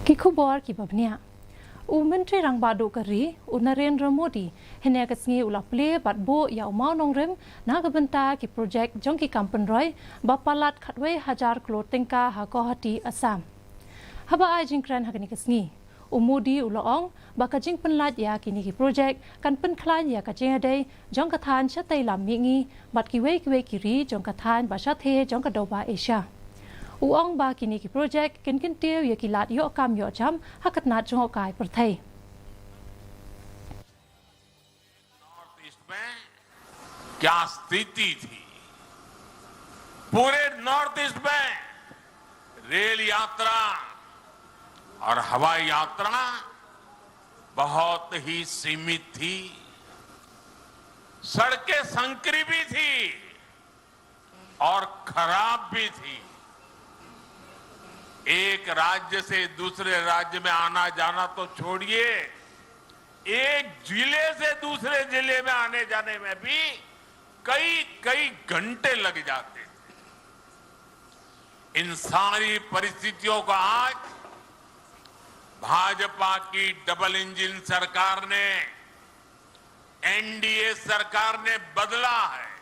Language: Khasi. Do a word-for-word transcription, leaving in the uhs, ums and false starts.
Ki khubor kiba bniah. U Myntri Rangbah Duh ka ri, u Narendra Modi, hynne ka sngi u la plie bad buh ïa u mawnongrim na ka bynta ki projek jong ki kam pynroi ba palat khatwei hajar klur tyngka ha Guwahati, Assam. Haba ai jingkren ha kane ka sngi, u Modi u la ong ba ka jingpynlait ïa kine ki projek kan pynkhlaiñ ïa ka jingïadei jong ka thaiñ shatei lam mihngi bad kiwei kiwei ki ri jong ka thaiñ ba shathie jong ka dewbah Asia. U ong ba kine ki projek kin kyntiew ïa ki lad ïoh kam ïoh jam ha ka tnat jngohkai pyrthei. नॉर्थ ईस्ट में क्या स्थिति थी, पूरे नॉर्थ ईस्ट में रेल यात्रा और हवाई यात्रा बहुत ही सीमित थी, सड़कें संकरी भी थी और खराब भी थी। एक राज्य से दूसरे राज्य में आना जाना तो छोड़िए, एक जिले से दूसरे जिले में आने जाने में भी कई कई घंटे लग जाते थे। इन सारी परिस्थितियों को आज भाजपा की डबल इंजन सरकार ने, एनडीए सरकार ने बदला है।